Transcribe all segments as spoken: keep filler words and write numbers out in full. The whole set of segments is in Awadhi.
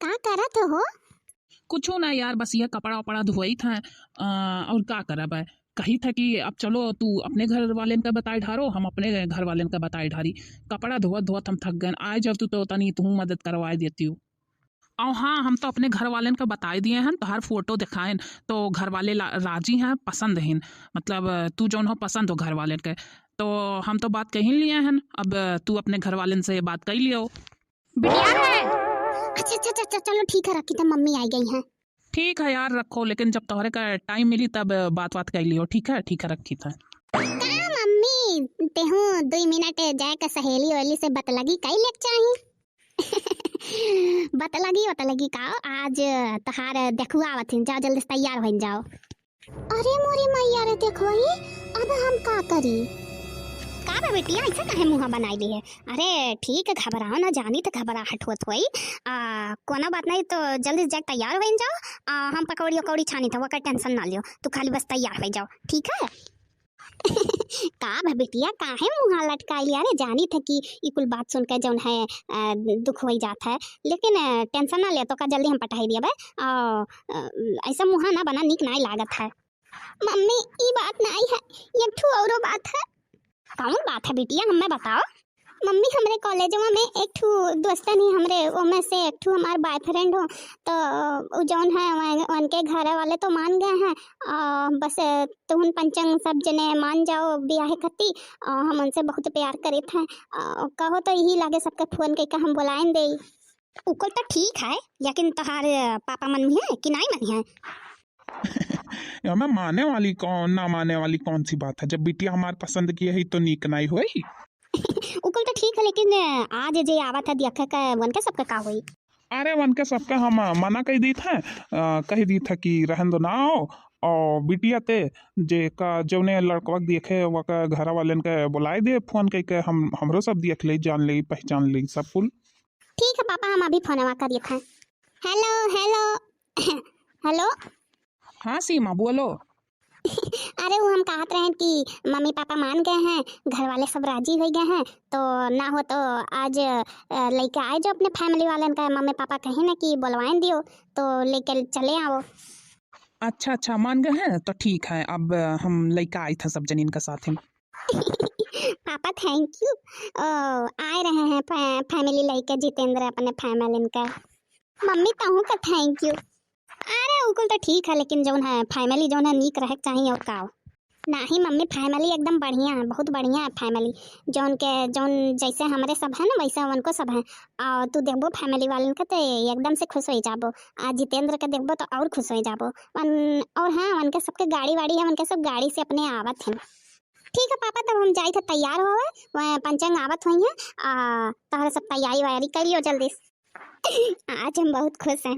का करत हो? कुछो ना यार, बस यह कपड़ा उपड़ा धोइत है। अ, और का करब है? कही था कि अब चलो तू अपने घर वालेन का बताए ढारो, हम अपने घर वालेन का बताए ढारी। कपड़ा धोवत धोवत हम थक गए। आए जब तू तो तनी तू मदद करवाए देती हो। और हाँ, हम तो अपने घर वालेन का बताए दिए हैं, तोहार फोटो दिखाएन तो घर वाले ला-, राजी हैं, पसंद हैं। मतलब तू जौन हो पसंद हो घर वालेन के, तो हम तो बात कही लिए हैं। अब तू अपने घर वालेन से बात कर लियो। बिटिया है। अच्छा, अच्छा, अच्छा, अच्छा, चलो ठीक है, रखी था, मम्मी आ गई हैं। ठीक है यार, रखो, लेकिन जब तोहरे का टाइम मिली तब बात बात कर लियो। ठीक है, ठीक है, रखी था। का मम्मी, तेहू दुई मिनट जाए का सहेली वहेली से बतलगी कई लेक चाही। बतलगी, बतलगी का, आज तहार देखुआ आवत हिन, जाओ जल्दी से तैयार होइन जाओ। अरे मोरी मैया रे, देखो ही, अब हम का करी? का बा बिटिया, ऐसा काहे मुँह बनाई ली है? अरे ठीक है, घबराओ ना, जानी तो घबराहट होत होई। आ, कोनो बात नहीं, तो जल्दी से जाके तैयार हो जाओ। आ, हम पकौड़ी उकौड़ी छानी था, वकर टेंशन ना लियो, तू खाली बस तैयार हो जाओ, ठीक है? का बा बिटिया, काहे मुँह लटकाई लिया रे? जानी था कि ई कुल बात सुन के जौन है, आ, दुख हो जात है, लेकिन, आ, टेंशन ना ले, तो का जल्दी हम पठाई दिया बे। आ, आ, ऐसा मुँह ना बना, नीक नाई लागत है। मम्मी, ई बात नाई है, एक ठू औरो बात है। कौन बात है बिटिया, हमें बताओ। मम्मी, हमरे कॉलेजवा में एक ठू दोस्तन ही, हमरे ओमे से एक ठू हमार बॉयफ्रेंड हो, तो उ जौन है वन-, उनके घर वाले तो मान गए हैं, आ, बस तुहन पंचंग सब जने मान जाओ बियाहे खती, आ, हम उनसे बहुत प्यार करीत हैं। आ, कहो तो यही लागे सबके फोन करके हम बुलाएन दे। उकुल तो ठीक है, लेकिन तोहार पापा मन में है कि नाई मन है? एमे माने वाली कौन, ना माने वाली कौन सी बात है? जब बिटिया हमार पसंद की है तो नीक नाई होई। उकुल तो ठीक है, लेकिन आज जे आवत है देखे के, वनके सबके का होई? अरे वनके सबके हम मना कह दी थे, अ, कह दी थे कि रहन दो ना आओ। और बिटिया ते जे का जौने लड़कवा के देखे वका घर वालेन के बुलाए दे फोन कह के, हम हमरो सब देख ले, जान ले, पहचान ले सब कुल। ठीक है पापा, हम अभी फोनवा करिए थे। हेलो, हेलो, हेलो। हाँ सीमा, बोलो। अरे, वो हम कहत रहेन कि मम्मी पापा मान गए हैं, घर वाले सब राजी हो गए हैं, तो ना हो तो आज, अ, लेके आए जो अपने फैमिली वालेन का। मम्मी पापा कहे ना कि बुलवाएन दियो, तो लेके चले आओ। अच्छा, अच्छा, मान गए हैं, तो ठीक है, अब हम लेके आए थे सब जनीन का साथ में। पापा, थैंक यू। ओ, आए रहे हैं फै-, फैमिली लेके जितेंद्र अपने फैमिली का। मम्मी, तहूँ का थैंक यू। अरे, उ कुल तो ठीक है, लेकिन जौन है फैमिली जौन है नीक रहे के चाहिए, और का। नाही मम्मी, फैमिली एकदम बढ़िया है, बहुत बढ़िया है फैमिली। जौन के, जौन जैसे हमरे सब है ना, वैसे उनको सब है। और तू देखबो फैमिली वालन के तो एकदम से खुश हो जाबो। आ जितेंद्र के देखबो तो और खुश हो जाबो। वन-, और हाँ, उनके सबके गाड़ी वाड़ी है, उनके सब गाड़ी से अपने आवत हैं। ठीक है पापा, तब हम जाई थे तैयार होवे, वह पंचंग आवत हुई है, आ, तोहरे सब तैयारी वैयारी कर लियो जल्दी से। आज हम बहुत खुश हैं,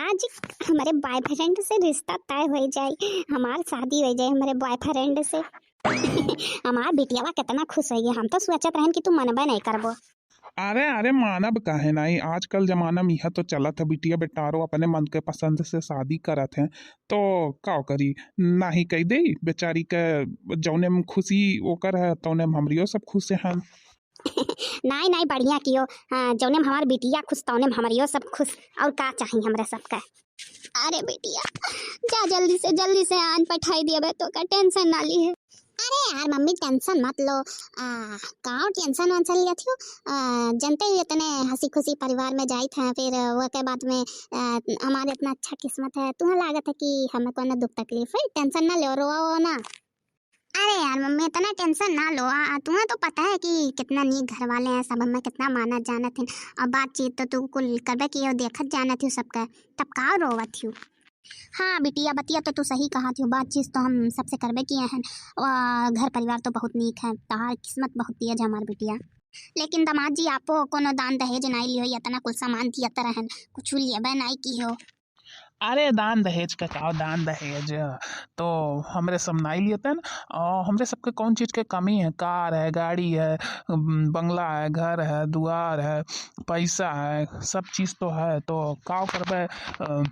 आज हमारे बॉयफ्रेंड से रिश्ता तय हो जाए, हमार शादी हो जाए हमारे बॉयफ्रेंड से। हमार बिटियावा कितना खुश होइए, हम तो सोचत रहन कि तू मनबे नहीं करबो। अरे, अरे, मानब काहे नाई, आजकल जमाना में यह तो चलत है, बिटिया बेटारो अपने मन के पसंद से शादी करत हैं, तो का करी, नाही कह दे बेचारी के, जौने में खुशी ओकर है, तौने में हमरियो सब खुश हैं। नाई, नाई, बढ़िया कियो, हाँ, जौने में हमार बिटिया खुश, तौने में हमरियो सब खुश, और का चाही हमरा सबका। अरे बिटिया, जा जल्दी से, जल्दी से आन पठाई दिया बे, तो का टेंशन ना ली है। अरे यार मम्मी, टेंशन मत लो। आ, का टेंशन वेंशन लेत हो? आ, जनते ही इतने हंसी खुशी परिवार में जाइत हैं, फिर वो के बाद में, आ, हमारे इतना अच्छा किस्मत है, तुम्हें लागत है कि हमें कोनो दुख तकलीफ है? टेंशन ना लो, रोओ ना। अरे यार मम्मी, इतना टेंशन ना लो। आ, तुम्हें तो पता है कि कितना नीक घर वाले हैं सब, हमें कितना मानत जानत हैं, और बातचीत तो तू कुल करबे की हो, देखत जानत हो सबका, तब का रोवत हो? हाँ बिटिया, बतिया तो तू सही कहा थियो, बातचीत तो हम सबसे करबे किए हैं। आ, घर परिवार तो बहुत नीक है, तहार किस्मत बहुत तेज है हमार बिटिया। लेकिन दामाद जी, आपो कोनो दान दहेज नाई लियो, इतना कुल सामान दियत रहन, कुछ लेबे नाई की हो। अरे दान दहेज का का, दान दहेज तो हमरे सब नाई लियतन। और हमरे सबके कौन चीज के कमी है? कार है, गाड़ी है, बंगला है, घर है, दुआर है, पैसा है, सब चीज तो है। तो का करबे, अ,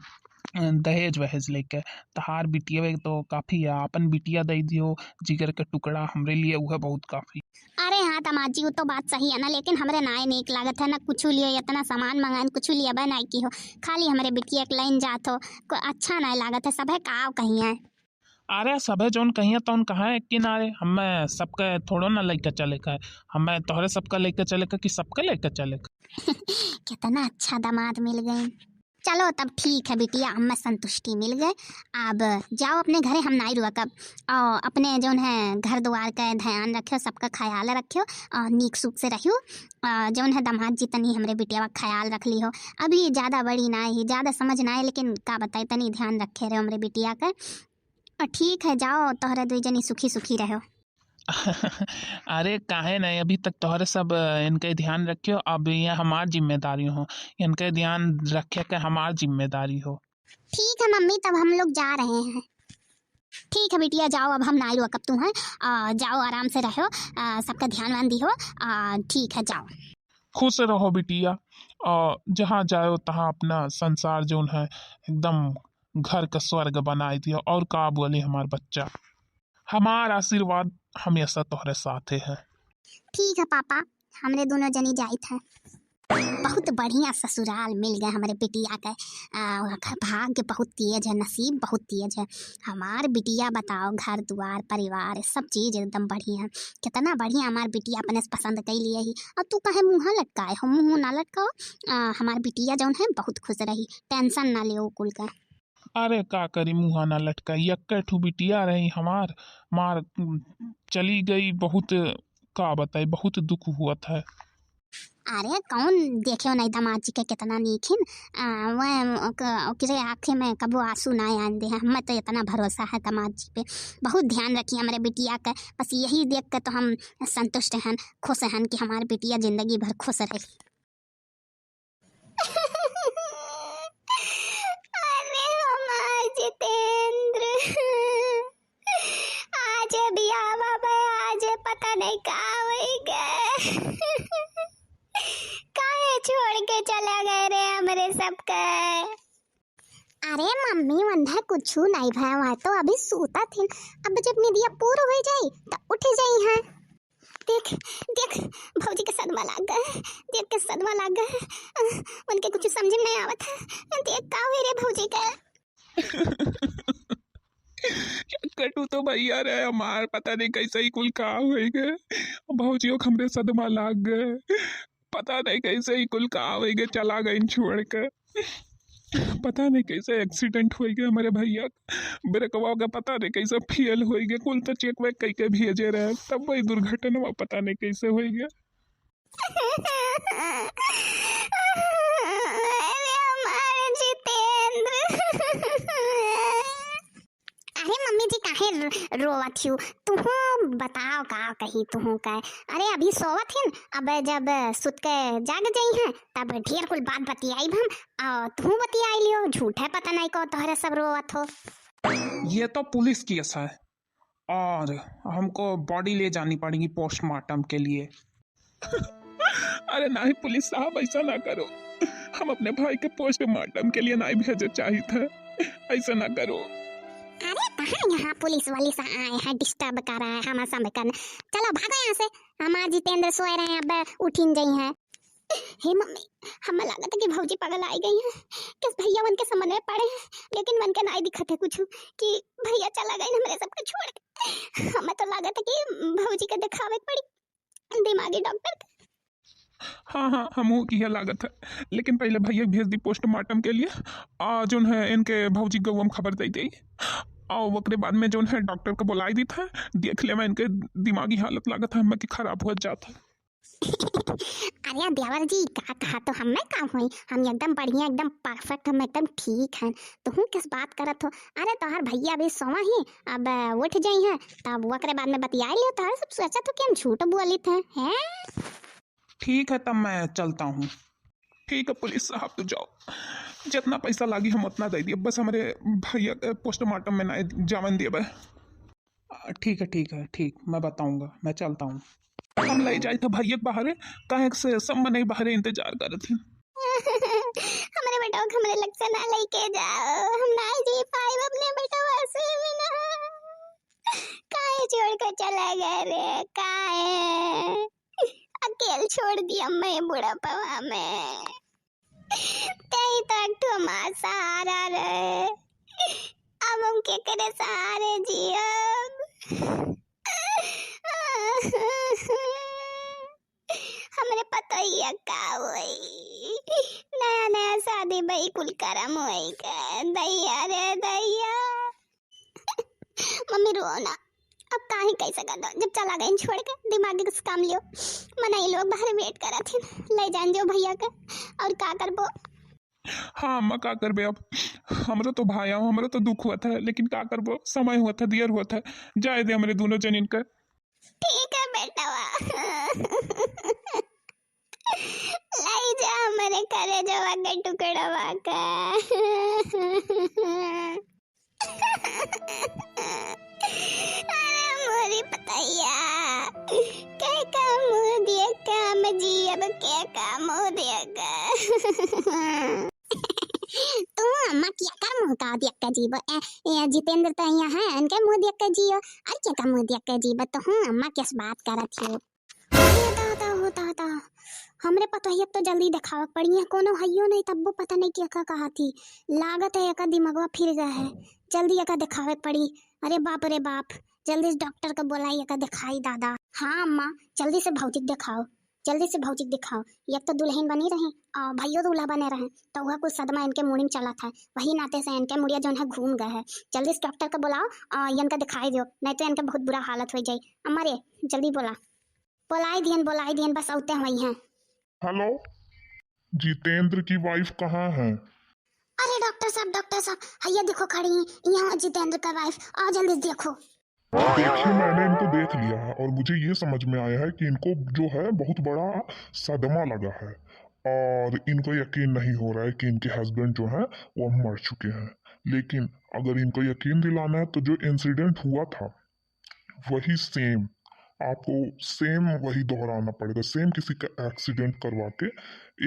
दहेज वहेज लेके। तहार बिटिया तो काफी है, आपन बिटिया दे दियो, जिगर के टुकड़ा, हमरे लिए उहे बहुत काफी। अरे हाँ दामाद जी, वो तो बात सही है ना, लेकिन हमरे नाय नीक लागत है ना, कुछ लिए इतना सामान मंगाइन, कुछ लिए बे नाय की हो, खाली हमरे बिटिया के लाइन जात हो, को अच्छा नाय लागत है, सभे काव कही है। अरे सभे जौन कहिए तौन कहाँ एक किनारे, हमें सबके थोड़ो ना लेके चले का है, हमें तोहरे सबका लेके चले का कि सबके लेके चले का। कितना अच्छा दामाद मिल गए। चलो तब ठीक है बिटिया, हमें संतुष्टि मिल गए। अब जाओ अपने घरे, हम नाई रुआ कब। और अपने जौन है घर द्वार का ध्यान रखियो, सबका ख्याल रखियो और नीक सुख से रहियो। और जौन है दामाद जी तनी हमरे बिटिया का ख्याल रख ली हो, अभी ज़्यादा बड़ी ना है, ज़्यादा समझ ना है, लेकिन का बताए तनी ध्यान रखे रहे हमरे बिटिया का। और ठीक है, जाओ तोहरे दुई जनी सुखी सुखी रहो। अरे काहे नहीं, अभी तक तोहरे सब, अ, इनके ध्यान रखियो, अब ये हमार जिम्मेदारी हो, इनके ध्यान रखे के हमार जिम्मेदारी हो। ठीक है मम्मी, तब हम लोग जा रहे हैं। ठीक है बिटिया, जाओ, अब हम नाई रोकब तू है, आ, जाओ आराम से रहो, आ, सबका ध्यान वान दिहो, आ, ठीक है जाओ। खुश रहो बिटिया, आ, जहाँ जाओ तहाँ अपना संसार जौन है एकदम घर का स्वर्ग बनाई दियो। और का बोले हमार बच्चा, हमार आशीर्वाद हमेशा तोहरे साथे है। ठीक है पापा, हमरे दोनों जनी जाइत है। बहुत बढ़िया ससुराल मिल गए हमरे बिटिया के। आ, ओकर भाग्य बहुत तेज है, नसीब बहुत तेज है। हमार बिटिया बताओ, घर दुआर परिवार सब चीज एकदम बढ़िया है। कितना बढ़िया हमार बिटिया अपने से पसंद कई लिए ही, और तू काहे मुँह लटकाए हो? मुँह ना लटकाओ। आ, हमार बिटिया जौन है बहुत खुश रही, टेंशन ना ले कुल का। अरे का करी, मुँह ना लटकाई, एक ठू बिटिया रही हमार, मार, उम, चली गई। बहुत, का बताई, बहुत दुख हुआ था। अरे कौन देखे नहीं दामाद जी के कितना नीक हिन। आ, वह ओक-, ओकरे आँखें में कबो आंसू ना आन दे हैं। हमें तो इतना भरोसा है दामाद जी पे, बहुत ध्यान रखी हमरे बिटिया के। बस यही देख के तो हम संतुष्ट हन, खुश हन कि हमार बिटिया जिंदगी भर खुश रही। अरे हमार जितेंद्र, आज बियाह बा, आज पता नहीं का होई गए। काहे छोड़ के चला गए रे हमरे सबके? अरे मम्मी, वंधा कुछू नहीं भया, वह तो अभी सूता थिन। अब जब निदिया पूर हो जाई तो उठ जाई हैं। देख, देख, भौजी के सदमा लाग गए, देख के सदमा लाग गए। अ, उनके कुछ समझ में नहीं आवत है। देख का हुई रे भौजी के। कटू तो भैया रहे हमार, पता नहीं कैसे ही कुल का होई गए। भौजियो के हमरे सदमा लाग गए, पता नहीं कैसे ही कुल का होई गए, चला गई छोड़ के। पता नहीं कैसे एक्सीडेंट होई गए हमरे भैया के, ब्रेकवा के पता नहीं कैसे फेल होई गए, कुल तो चेक वेक कई के भेजे रहे, तब वही दुर्घटना पता नहीं कैसे होई गए। अरे हमार जितेंद्र। अरे मम्मी जी काहे र-, रोवत हियो? तुहू बताओ का कही तुहू का। अरे अभी सोवत हिन, अब जब सुत के जाग जाई हैं तब ढेर कुल बात बतियाई हम, और तुहू बतियाई लियो, झूठे पता नहीं को तोहरे सब रोवत हो। ये तो पुलिस केस है और हमको बॉडी ले जानी पड़ेगी पोस्टमार्टम के लिए। अरे नहीं पुलिस साहब, ऐसा ना करो, हम अपने भाई के पोस्टमार्टम के लिए नहीं भेजे चाहित है, ऐसा ना करो। अरे कहाँ यहाँ पुलिस वाली सा आए हैं, डिस्टर्ब कर रहा है हम सब कर। चलो भागो यहाँ से, हमार जितेंद्र सोए रहे हैं, अब उठिन जाई हैं। हे मम्मी, हमें लागत है कि भौजी पागल आई गई हैं, किस भैया उनके समझ में पड़े हैं, लेकिन उनके नहीं दिखत है कुछ कि भैया चला गए हमरे सबके छोड़ के। हमें तो लागत है कि भौजी के दिखावे के पड़ी दिमागी डॉक्टर के। हाँ, हाँ, हमहू की है लागत है, लेकिन पहले भैया भेज दी पोस्टमार्टम के लिए। आ, जौन है इनके भौजी गौवा में खबर दे दी, और ओकरे बाद में जौन है डॉक्टर को बुलाई दी था, देख ले मैं इनके दिमागी हालत लागत है हमें कि खराब हो जात है। अरे देवर जी, का कहा तो हमें का होई, हम एकदम बढ़िया, एकदम परफेक्ट, हम एकदम ठीक हैं। तुहू किस बात करत हो? अरे तोहर भैया अभी सोवा ही, अब उठ जाई हैं, तब ओकरे बाद में बतियाई लियो। तोहरे सब सोचत हो कि हम झूठ बोलित हैं, हैं? ठीक है, तब मैं चलता हूँ। ठीक है पुलिस साहब, तू जाओ, जितना पैसा लागी हम उतना दे दिए, बस हमरे भैया के पोस्टमार्टम में ना जावन दिए बे। आ, ठीक है, ठीक है, ठीक, मैं बताऊंगा, मैं चलता हूँ। हम ले जाए थे भैया के बाहरे, काहे से सब मनई बाहरे इंतजार करत हैं। हमरे बेटवा के हमरे लग से ना लेके जाओ, हम बुढ़ापवा में। तेई तो एक ठो हमार सहारा रहे। अब हम केकरे सहारे जियब? हमरे पतोहिया का होई? नया नया शादी भई, कुल करम होई के। दैया रे दैया। मम्मी, रोओ ना, अब काहे कैसे कर दो, जब चला गए छोड़ के, दिमाग के कुछ काम लियो। मनई लोग बाहर wait करत हिन, ले जान जो भैया के। और का करबो? हाँ अम्मा, का करबे अब? हमरो तो भाई आओ, हमरो तो दुख होत है, लेकिन का करबो, समय होत है, दियर होत है, जाए दे हमरे दोनों जनिन के। ठीक है बेटवा, लाई जा हमरे करेजवा के टुकड़वा का। अरे मोरी पतैया, के का मुँह देख के हम जियब, के का मुँह देख के? तू अम्मा केकर मुँह का देख के जीबो? ए, ए, जितेंद्र तो यहाँ है, इनके मुँह देख के जियो, और केकर मुँह देख के जीबो? तो हूँ अम्मा, किस बात करत हो? अरे दादा हो दादा, हमरे पतोहिया तो जल्दी देखावे के पड़ी, यहाँ कोनो हइयो नहीं, तब्बो पता नहीं केका कहा थी। लागत है एका दिमगवा फिर गया है, जल्दी एका देखावे के पड़ी। अरे बाप रे बाप, जल्दी से डॉक्टर का बोलाई, एका देखाई दादा। हाँ अम्मा, जल्दी से भौजी के देखाओ, जल्दी से भौजी के देखाओ। एक तो दुल्हन बनी रही और भैयो दूल्हा बने रहे, तो वह कुछ सदमा इनके मुड़ी में चला था, वही नाते से इनके मुड़िया जौन है घूम गए है। जल्दी से डॉक्टर का बुलाओ और इनका दिखाई दो, नहीं तो इनके बहुत बुरा हालत हो जाई। अम्मा रे, जल्दी बोला। बोलाई दियन, बोलाई दियन, बस औते हुई हैं। हेलो, जितेंद्र की वाइफ कहाँ है? अरे डॉक्टर साहब, डॉक्टर साहब, हैया देखो खड़ी हैं, यहाँ जितेंद्र का वाइफ, आओ जल्दी से देखो। देखिए, मैंने इनको देख लिया है और मुझे ये समझ में आया है कि इनको जो है बहुत बड़ा सदमा लगा है और इनको यकीन नहीं हो रहा है कि इनके हस्बैंड जो हैं वो मर चुके हैं। लेकिन अगर इनको यकीन दिलाना है तो जो इंसिडेंट हुआ था वही सेम, आपको सेम वही दोहराना पड़ेगा। सेम किसी का एक्सीडेंट करवा के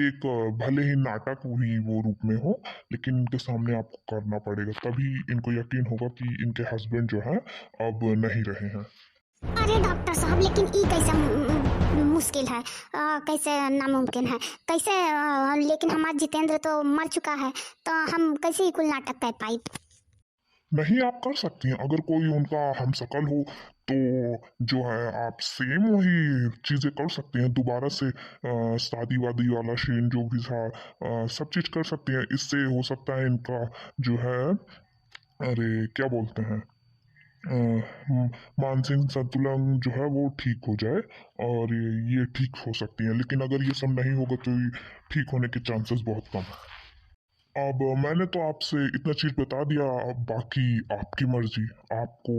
एक, अ, भले ही नाटक वही वो रूप में हो, लेकिन इनके सामने आपको करना पड़ेगा, तभी इनको यकीन होगा कि इनके हस्बैंड जो है अब नहीं रहे हैं। अरे डॉक्टर साहब, लेकिन ई कैसे मु-, मु-, मुश्किल है, अ, कैसे नामुमकिन है, कैसे, अ, लेकिन हमार जितेंद्र तो मर चुका है, तो हम कैसे ही कुल नाटक कर पाई? नहीं, आप कर सकती हैं। अगर कोई उनका हमशक्ल हो तो जो है आप सेम वही चीज़ें कर सकती हैं। दोबारा से, अ, शादी वादी वाला सीन जो भी था, अ, सब चीज़ कर सकती हैं। इससे हो सकता है इनका जो है, अरे क्या बोलते हैं, अ, म-, मानसिक संतुलन जो है वो ठीक हो जाए और ये, ये ठीक हो सकती हैं। लेकिन अगर ये सब नहीं होगा तो ये ठीक होने के चांसेस बहुत कम है। अब मैंने तो आपसे इतना चीज़ बता दिया, अब बाकी आपकी मर्जी, आपको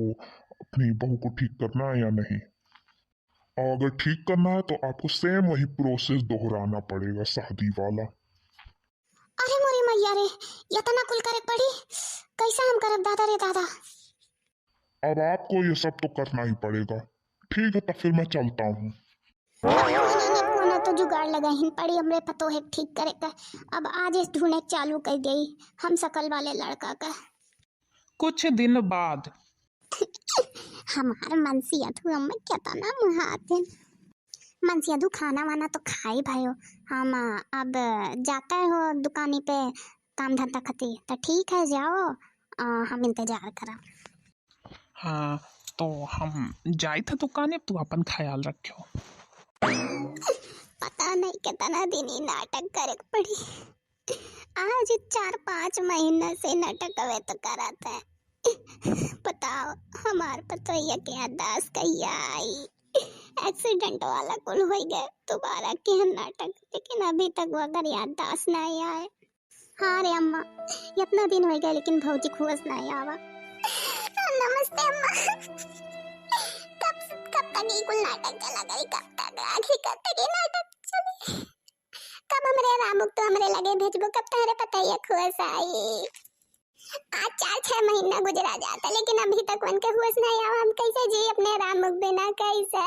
अपनी बहू को ठीक करना है या नहीं। और अगर ठीक करना है तो आपको सेम वही प्रोसेस दोहराना पड़ेगा, शादी वाला। अरे मोरी मैया रे, इतना कुल करे पड़ी, कैसे हम करब दादा रे दादा? अब आपको ये सब तो करना ही पड़ेगा। ठीक है, तब फिर मैं चलता हूँ। अब कोनो न कोनो तो जुगाड़ लगाहिन पड़ी हमरे पतोहे के ठीक करे का। अब आज इस ढूंढे चालू कर देई हमशक्ल वाले लड़का का। कुछ दिन बाद। हमार मनसिया तू अम्मा केतना मुहात है। मनसिया तू खाना वाना तो खाई भयो, हम अब जाता है हो दुकानी पे काम धंधा खती, तो ठीक है जाओ, अ, हम इंतजार करब। हाँ, तो हम जाइत है दुकाने, तू अपन ख्याल रखियो। पता नहीं कितना दिन ही नाटक करे के पड़ी। आज चार पाँच महीना से नाटक अवे तो करत है। बताओ, हमार पतोहिया के याददाश्त कहिया आई? एक्सीडेंट वाला कुल हो गए, दोबारा के नाटक, लेकिन अभी तक वो अगर याददाश्त नहीं आए। हाँ रे अम्मा, इतना दिन हो गया, लेकिन भौजी खुश नहीं आवा। नमस्ते अम्मा। कब, कब तक ये कुल नाटक चला करी? कब तक, आखिर कब तक ये नाटक चली? कब हमरे रामुक तो हमरे लगे भेजबो? कब तोहरे पतोहिया खुश आई? आज चार छह महीना गुजरा जाता, लेकिन अभी तक उनके होश नहीं आवा। हम कैसे जी अपने रामुक बिना, कैसे?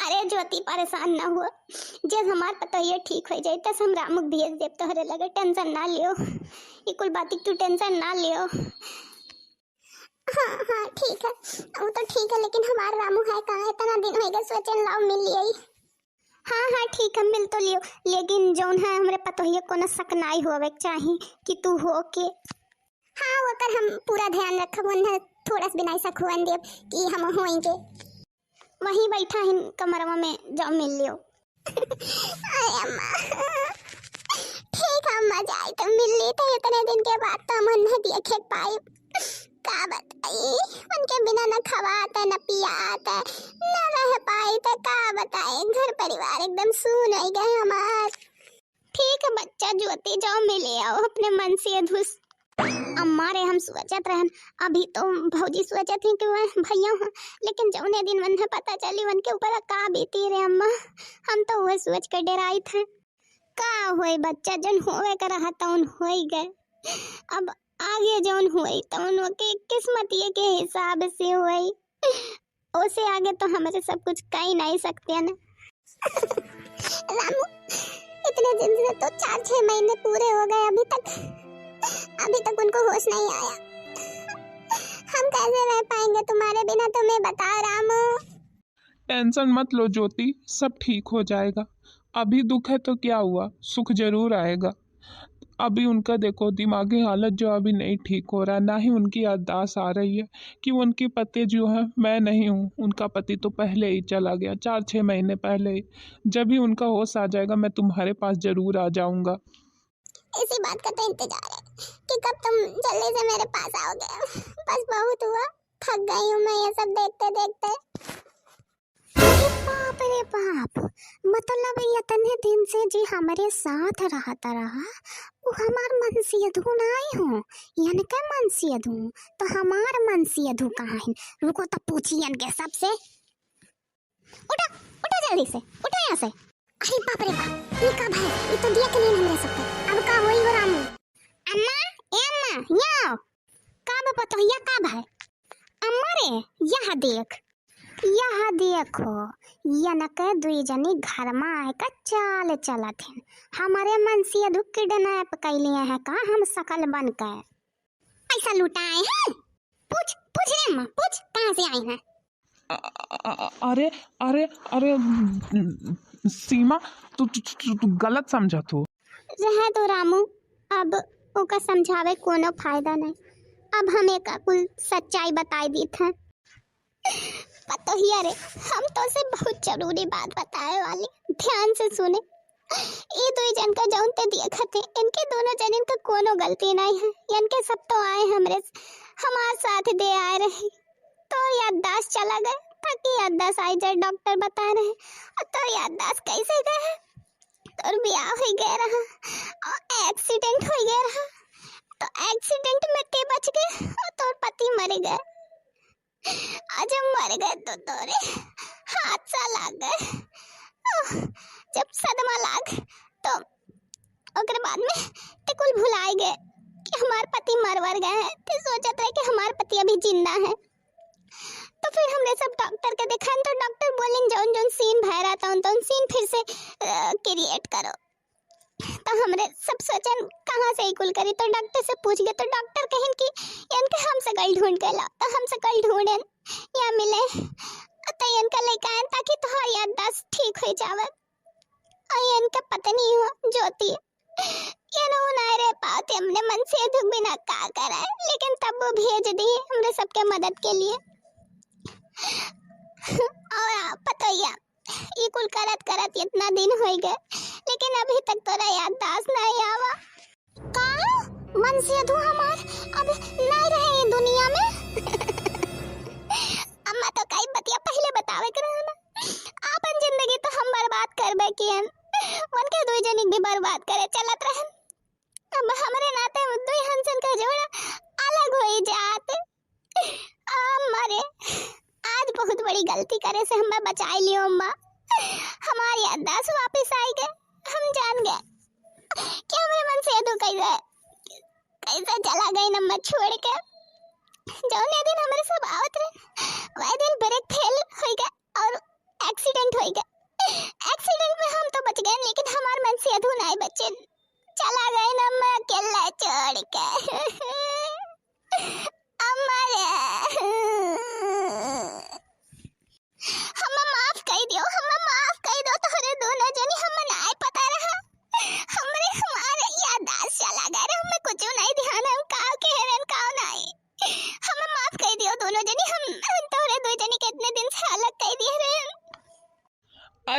अरे ज्योति, परेशान ना हो, जब हमार पतोहिया ठीक हो जाए, तब हम रामुक भेज देब तोहरे लगे, टेंशन ना लियो, ये कुल बात की तू टेंशन ना लियो। हाँ, हाँ, ठीक है, वो तो ठीक है, लेकिन हमार रामू है कहाँ? इतना दिन हो गए सोचन, लाओ मिल लिया। हाँ, हाँ, ठीक है, मिल तो लियो, लेकिन जौन है, हमरे पतोहिया को ना शक नाई होवे के चाही कि तू हो के। हाँ, ओकर हम पूरा ध्यान रखब, उन्हें थोड़ा सा भी नाई शक होवन देब कि हम होएंगे। वहीं बैठा है कमरवा में, जाओ मिल लियो। अरे अम्मा, ठीक है अम्मा, जाए तो मिल ली तो इतने दिन के बाद तो हम उन्हें देखे पाए। का बताई, उनके बिना न खवात है, न पियात है, न रह पाई तो का बताई, घर परिवार एकदम सून हो गए हमार। ठीक है बच्चा ज्योति, जाओ मिले आओ अपने मनसेधु से। अम्मा रे, हम सोचत रहन, अभी तो भौजी सोचत ही कि वह भैया हैं, लेकिन जौने दिन उन्हें पता चली उनके ऊपर का बीती रे अम्मा, हम तो वह सोच के डराई थे। का होई बच्चा, जौन होवे के रहा तौन होई गए, अब आगे जौन होई तौन ओके किस्मतिये के हिसाब से होई। ओसे आगे तो हमरे सब कुछ कई नहीं सकते हैं। रामू, इतने दिन से तो चार छह महीने पूरे हो गए, अभी तक, अभी तक उनको होश नहीं आया। हम कैसे रह पाएंगे तुम्हारे बिना, तुम्हें बताओ रामू। टेंशन मत लो ज्योति, सब ठीक हो जाएगा। अभी दुख है तो क्या हुआ, सुख जरूर आएगा। अभी उनका देखो, दिमागी हालत जो अभी नहीं ठीक हो रहा, ना ही उनकी याददाश्त आ रही है कि उनके पति जो है, मैं नहीं हूँ, उनका पति तो पहले ही चला गया, चार छः महीने पहले ही। जब भी उनका होश आ जाएगा, मैं तुम्हारे पास जरूर आ जाऊंगा। इसी बात का तो इंतजार है कि कब तुम जल्दी से मेरे पास आओगे। बस बहुत हुआ, थक गई हूँ मैं ये सब देखते देखते। अरे बाप रे बाप, मतलब इतने दिन से जे हमरे साथ रहत रहा, वो हमार मनसेधु नाई हो, इनके मनसेधु, तो हमार मनसेधु कहाँ है? रुको तो पूछी इनके सबसे। उठा, उठा जल्दी से, उठा यहाँ से। अरे बाप रे बाप, ये का भाई, ये तो दिया के नहीं हमरे सबके। अब का होई हो रामू? अम्मा, ए अम्मा, यहाँ आओ। का बा पतोहिया, का भाई? अम्मा रे, यह देख, यह देखो, यनके दुई जनी घर में आए का चाल चलत हैं। हमरे मनसेधु kidnap कैलिए हैं का हम सकल बन के? पैसा लुटाए हैं? पूछ, पूछ रे अम्मा, पूछ, कहाँ से आए हैं? अ-, अ-, अ-, अरे, अरे, अरे, सीमा, तू, तू, तू, तू गलत समझत हो। रहे दो रामू, अब ओका समझावे कोनो फायदा नहीं। अब हम एका कुल सच्चाई बताई दीत हैं। पतोहिया रे, हम तोसे बहुत जरूरी बात बताए वाली, ध्यान से सुने। ई दुई जन का जौन ते देखत है, इनके दोनों जनिन का कोनो गलती नहीं है। इनके सब तो आए हमरे स-, हमार साथ दे आए रहे। तोर याददाश्त चला गए, ताकि याददाश्त आई जाए, डॉक्टर बता रहे। और तोर याददाश्त कैसे गए है? तोर ब्याह हो गए रहा और accident हो गए रहा, तो accident में ते बच गए और तोर पति मर गए। आज हम मर गए तो तोरे हादसा लाग गए। ओह, जब सदमा लाग तो ओकरे बाद में ते कुल भुलाए गए कि हमार पति मर वर गए हैं। ते सोचत रहे कि हमार पति अभी जिंदा है। तो फिर हमरे सब डॉक्टर के देखान तो डॉक्टर बोलिन जौन जौन scene भय रहा तौन तौन scene फिर से, अ, create करो। तो हमरे सब सोचन कहाँ से ई कुल करी, तो डॉक्टर से पूछ गए, तो डॉक्टर कहिन कि इनके हम सकल ढूंढ के लाओ। तो हम सकल ढूंढन, यहाँ मिले, तो इनका लेके आयन ताकि तोहार याददाश्त ठीक हो जावे। और इनका पत्नी हो ज्योति, ये नो ना रह पाते, हमने मनसेधु बिना का करा है, लेकिन तब वो भेज दी हमरे सबके मदद के लिए। और आप पतोहिया, ई कुल करत करत इतना दिन होई गए, लेकिन अभी तक तोरा याददाश्त नहीं आवा। का? मनसेधु हमार अब नहीं रहे ई दुनिया में? अम्मा तो कई बतिया पहले बतावे के रहे ना। आपन जिंदगी तो हम बर्बाद करबे कियन, उनके दुई जनी भी बर्बाद करे चलत रहन। अब हमरे नाते दुई हंसन का जोड़ा अलग होई जात। अम्मा रे, आज बहुत बड़ी गलती करे से हमें बचाई लियो अम्मा। हमारी याददाश्त वापस आई गए। हम जान गए कि हमरे मनसेधु कैसे, कैसे चला गई अम्मा छोड़ के। जौने दिन हमरे सब आवत रहे, वही दिन brake fail हो गए और accident हो गए। Accident में हम तो बच गए, लेकिन हमार मनसेधु नहीं बचे, चला गए अम्मा अकेला छोड़ के। अम्मा रे, हमें माफ कर दियो, हमें माफ कर दो, तोहरे दोनों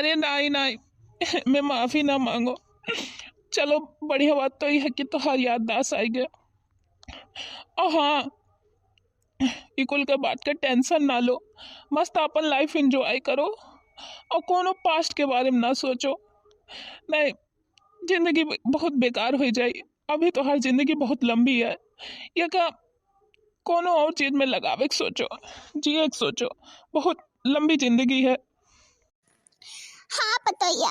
ए, नाई, नाई, मैं माफी ना मांगो। चलो, बढ़िया बात तो ई है कि तोहार याददाश्त आइ गया। और हाँ, ई कुल के बात के tension ना लो, मस्त अपन life enjoy करो और कोनो past के बारे में ना सोचो। नहीं, जिंदगी ब-, बहुत बेकार होइ जाई। अभी तोहार जिंदगी बहुत लंबी है, ये का कोनो और चीज में लगावे के सोचो, जिए के सोचो, बहुत लंबी जिंदगी है। हाँ पतोहिया,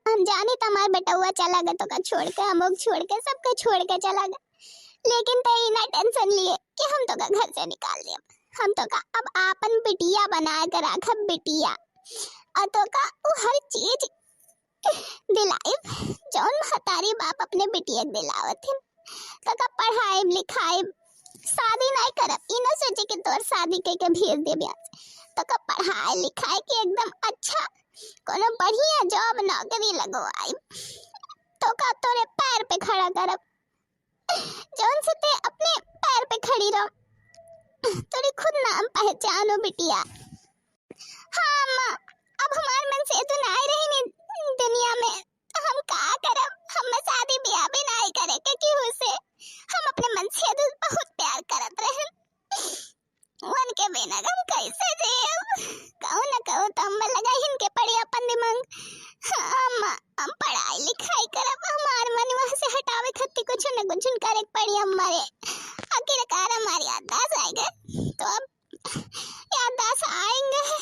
हम जानी त हमार बेटउआ चला गए तोका छोड़ के, हम लोग छोड़ के, सबके छोड़ के चला गए, लेकिन ते ई ना tension लिए कि हम तोका घर से निकाल दिया। हम तोका अब आपन बिटिया बना के राखब, बिटिया, और तोका उ हर चीज दिलाइब जौन महतारी बाप अपने बिटिया के दिलावत हिन। तोका पढ़ाइब लिखाइब, शादी नाई करब, ई ना सोचे कि तोर शादी कइके भेज देबे आज। तोका पढ़ाई लिखाई के एकदम अच्छा कोनो बढ़िया job नौकरी लगवाइब, तोका तोरे पैर पे खड़ा करब, जौन से ते अपने पैर पे खड़ी रहो, तोरी खुद नाम पहचानो बिटिया। हाँ अम्मा, अब हमार मनसेधू नाई रही ने दुनिया में, तो हम का करब? हम शादी ब्याह भी नाई करे के केहू से। हम अपने मनसेधू बहुत प्यार करत रहे, उनके बिना हम कैसे जियब? कहूँ न कहूँ तो अम्मा लगाइन के पड़ी अपन दिमाग। हाँ अम्मा, हम पढ़ाई लिखाई करब, हमार मन वहाँ से हटावे खातिर कुछ न कुछ करे के पड़ी अम्मा रे। आखिरकार हमार याददाश्त आइ गए, तो अब याददाश्त आइ गए,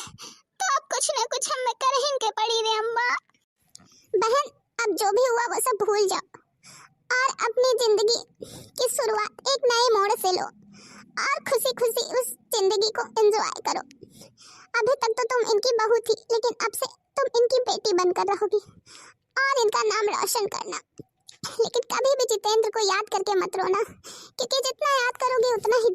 तो अब कुछ न कुछ हमें करहिन के पड़ी रे अम्मा। बहन, अब जो भी हुआ वो सब भूल जाओ और अपनी जिंदगी की शुरुआत एक नए मोड़ से लो और खुशी खुशी उस जिंदगी को enjoy करो। अभी तक तो तुम इनकी बहू थी, लेकिन अब से तुम इनकी बेटी बनकर रहोगी और इनका नाम रोशन करना। लेकिन कभी भी जितेंद्र को याद करके मत रोना, क्योंकि जितना याद करोगी उतना ही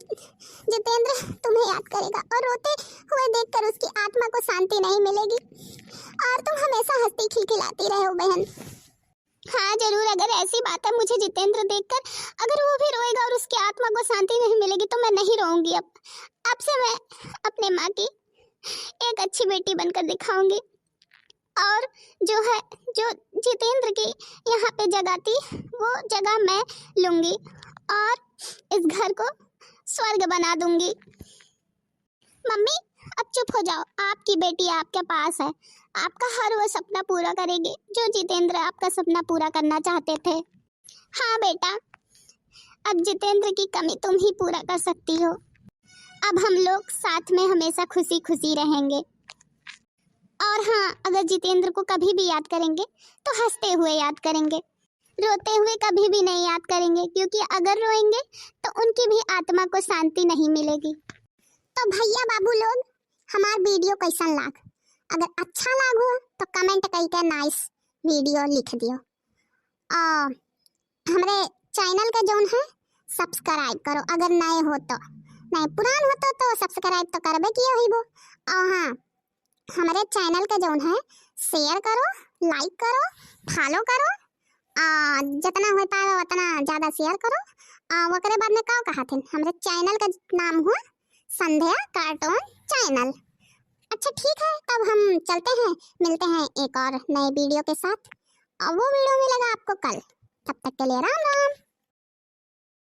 जितेंद्र तुम्हें याद करेगा और रोते हुए देखकर उसकी आत्मा को शांति नहीं मिलेगी और तुम हमेशा हंसती खिलखिलाती रहो बहन। हाँ जरूर, अगर ऐसी बात है, मुझे जितेंद्र देखकर अगर वो भी रोएगा और उसकी आत्मा को शांति नहीं मिलेगी तो मैं नहीं रोऊंगी। अब अब से मैं अपने माँ की एक अच्छी बेटी बनकर दिखाऊंगी। और जो है, जो जितेंद्र की यहाँ पे जगह थी, वो जगह मैं लूँगी और इस घर को स्वर्ग बना दूँगी। मम्मी, अब चुप हो जाओ, आपकी बेटी आपके पास है, आपका हर वो सपना पूरा करेगी जो जितेंद्र आपका सपना पूरा करना चाहते थे। हाँ बेटा, अब जितेंद्र की कमी तुम ही पूरा कर सकती हो। अब हम लोग साथ में हमेशा खुशी खुशी रहेंगे। और हाँ, अगर जितेंद्र को कभी भी याद करेंगे तो हंसते हुए याद करेंगे, रोते हुए कभी भी नहीं याद करेंगे, क्योंकि अगर रोएंगे तो उनकी भी आत्मा को शांति नहीं मिलेगी। तो भैया बाबू लोग, हमार video कैसन लाग? अगर अच्छा लाग हो तो comment कइके nice video लिख दियो। आ, हमरे channel के जौन है subscribe करो, अगर नए हो तो, नहीं पुरान हो तो, तो subscribe तो करबे किए होइबो। और हाँ, हमरे channel के जौन है share करो, like करो, follow करो, आ, जितना हो पाए उतना ज्यादा share करो। आ, ओकरे बाद में का कहत हन, हमरे channel का नाम हुआ संध्या cartoon channel। अच्छा ठीक है, तब हम चलते हैं, मिलते हैं एक और नए video के साथ। और वो video मिलेगा आपको कल। तब तक के लिए राम